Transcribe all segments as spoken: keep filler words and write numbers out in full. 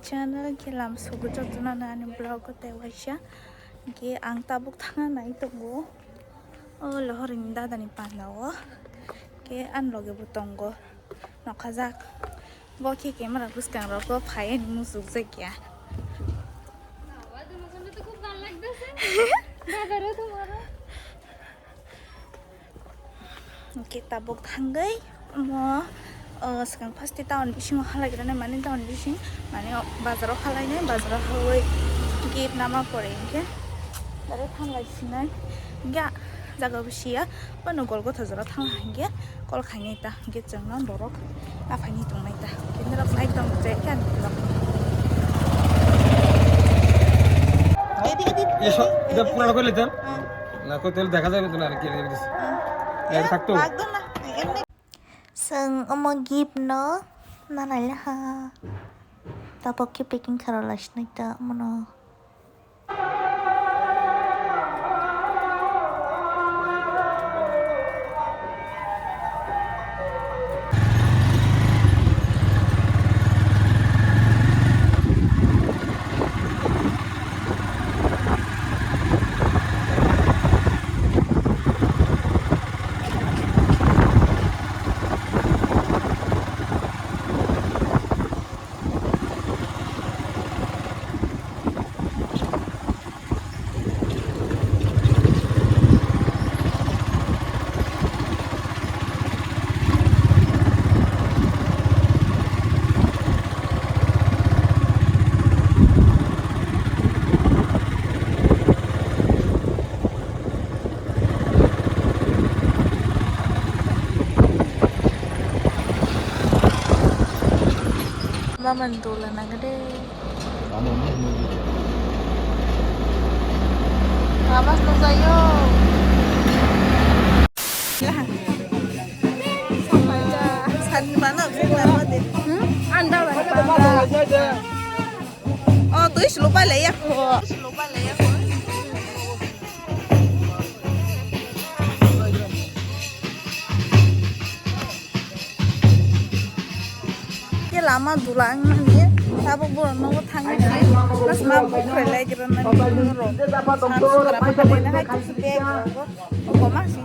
Channel khe lam sugu jotono ani vlog o tei waisa. Hingke ang tabuk thangna nai tongo. O Lohor ni dada ni panda o. Hingke ani loge bo tongo. Nokhajak. Bo khe camera bwskang rok o phai ani muchuk jak ya. Hingke tabuk thangwi omo, o, swkang first town bisingo halaigrana mani town bising mani o bazaro halainai bazaro halwi gate nama pore hingke dare thanglai sinai hingke jaga bisiya bono gol gotha jora thangla hingke kol khainai ta hingke chwngno borok aphani tongnai ta hingke norok nai tong je khe ani vlog. Edi, edi, Eso, edi, edi, pura koi lete. Hmm. Na, koi tel dekha jai na, kile jai. Hmm. Ler thakto. Lagdo na, emni. Chwng omo gift no nanai laha. Tabok khe packing khara lai sinai ta omo no. Mama dola nangde. Mama nungjayo. Sani mana, sani mana de. Hmm? Anda, anda. Oh, tuh lupa lah ya. Ke lama dula wngmani, tabuk borok nogo thangwi si, mas ma bukhrai lai gira nani borok. Sam sukra ma khalai na hai, tusu bag rogo, koma si.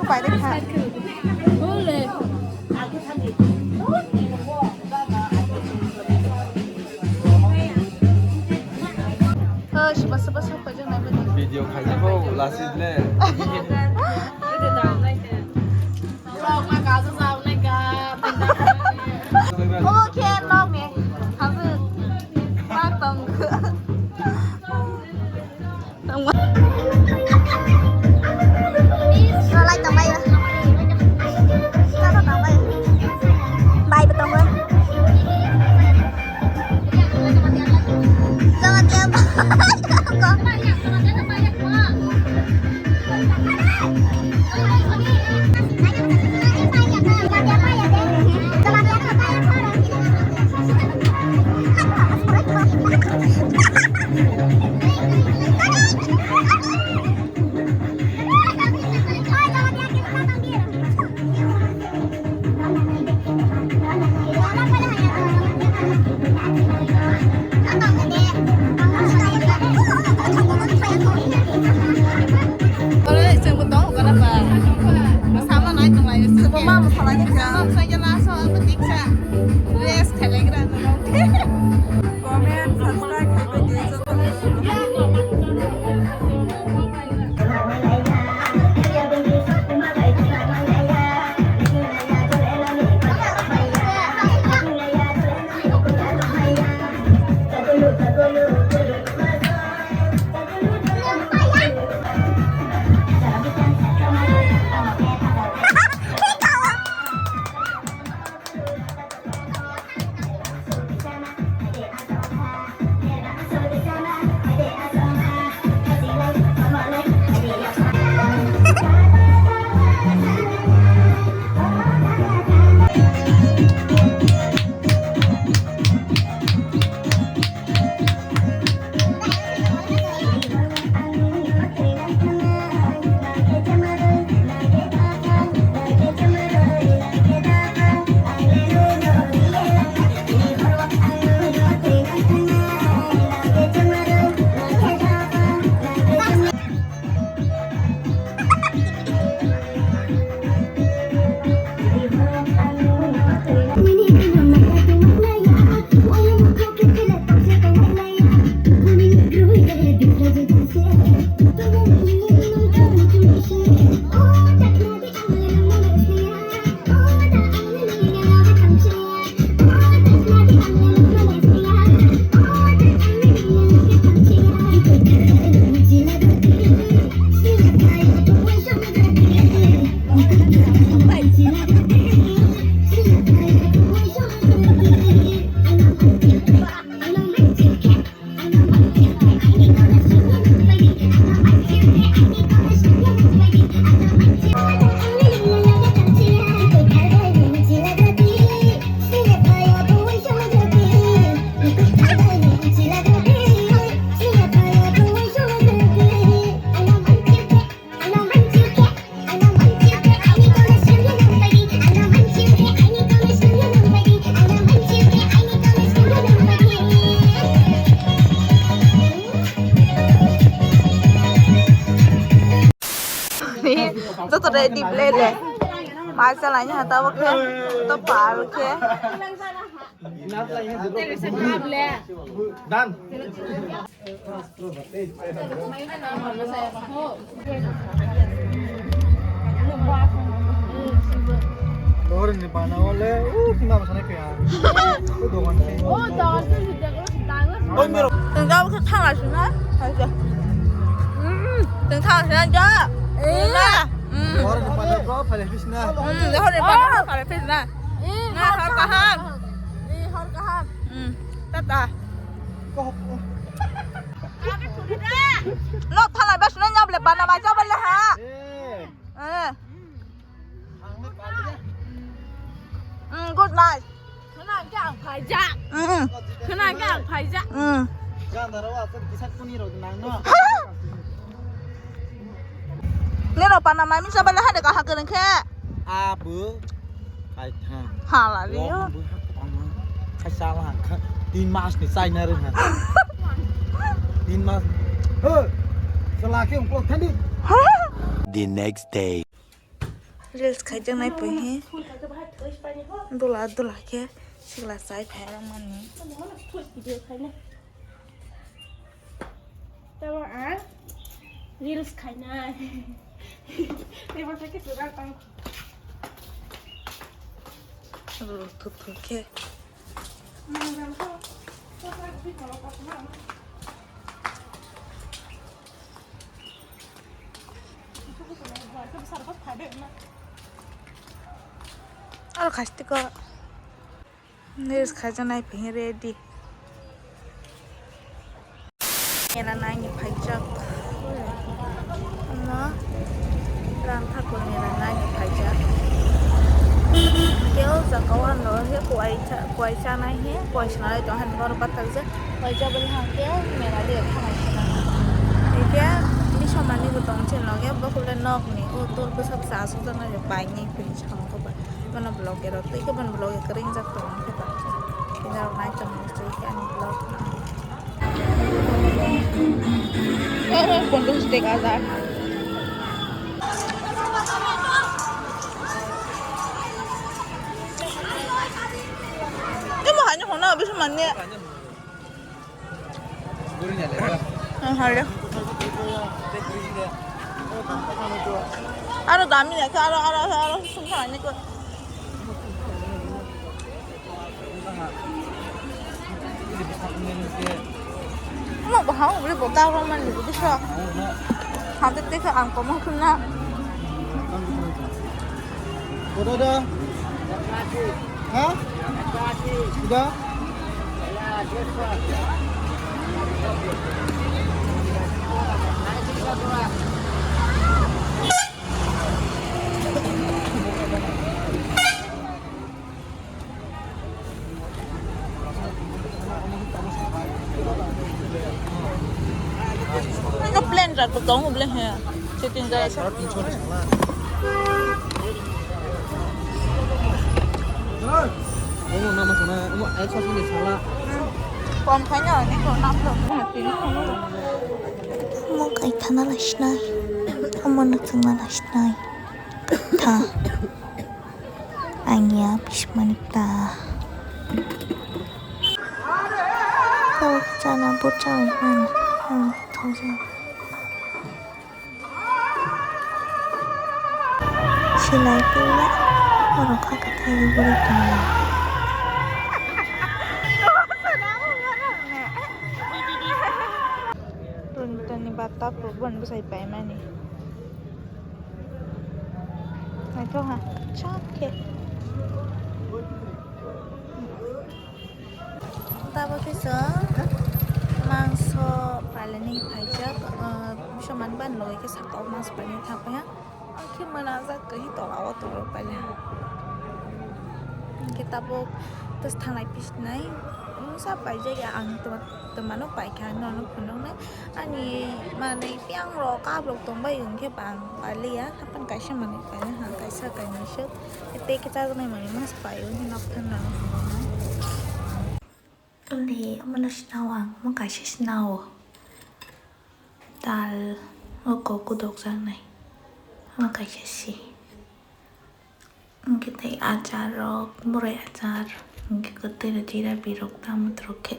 Pai de kha. Oh, si basa basa. Video khaijak kho, lasi le. Omo khe nokni habu. Pak tong. Rolai tongbai. Sasa tongbai. Bai bo tongo. Joto ready ble le. Mai chalai ni hata bo khe. To pal khe. Dan. Dohor ni bana ole, uh, sima basa na kaya. Uh, dogan ni. Tengkau khe thang asina. Hai ja. Hmm, tengkau asina ja. Eh. Na. Hmm. Dohor ni bana bro, phalai phisna. Hmm, dohor ni bana bro, phalai phisna. Eh, na, hor kaham. Eh, hor kaham. Hmm. Tata. Lo thalai ba suna nyable bana ma jabale ha. Eh. Mm, good night. Khna khe ang phaijak. Mm. Khna khe ang phaijak. Mm. Nero pana mai misa bale hade ka hakene khe. Abu. Kaitha. Hala rio. Wong bo ha kwbangma. Kaisa lang kha. Tin mas ni chaina rwng ha. Tin mas. He. Sala khe ungkol thandi. The next day. Reels khaijak nai pui he. Dula dula khe sikla chai phai rok mani. Tamo ang reels khainai. Tei bo khe kwrak tang. Rwrwk thuk thuk khe. Aro khastiko. Reels khaijak nai phi ready. Mela naini phaijak. Ano rang thakur mela naini phaijak. Keo jaka o ano he kuai cha, kuai chanai he, kuai sinalai tong hani borok bathajak. Kuai jabali hang keo mela de thangai sinai. Hingke bisomani bo tong chen loge, bokol de nok ni o tul bwsak cha asuk jak nai pai ni phi samko ba. Bono vlog ero twi khe bono vlog ero ringjak tongo khe ba. Tini rok nai tong ni twi khe ani vlog. Oro pondro dega jar. Emo haino hono bisu manne. Ang hale. Aro dami na khe aro, aro, aro, aro sung thang ni ko. Mo bahang ule bota ro man ni biso. Hade te khe ang komo khna. Kota da? Ha? Sudah? Ino plan rat bo tongo ble he. Setting jaya sa. Omo nama sana, omo ekso sini sala. Kom khaina ni ko nam lo. Omo kai thana la sinai. Omo nak thana la sinai. Tha. Ang ya bismani ta. Kau chana bo chai mana. Ang thokjak. Silai piya, borok kha kwthai bwrwi tongo. Toni toni bata pok bon bwsai paimani. Naithoha chak khe. Tabuk khe chwng mangso pailani phaijak, ah, bwswk mani ban logoi khe saka o mangso pailani thang paikha. Ang khe mwnajak kwrwi tola o tongwi pailai. Hwnkhe tabuk tei thanglai pisinai mungsa paijak ya ang twma-, twmano paikha nono phunuknai. Ani manwi piyang rok kabrok tongbai hwnkhe bang pailiya, haphang kaisa manwi paina ha, kaisa kainwi swk. Tei khe chajaknai manwi masa paio hwnwi nok thang nang. Tongdi omono sinao ang, omo kaisa sinao. Dal o kok kudokjaknai. Omo kaisa si. Hwnkhe tei achar rok, boroi achar, hwnkhe kwtwi rw jira birok tamo twrwk khe.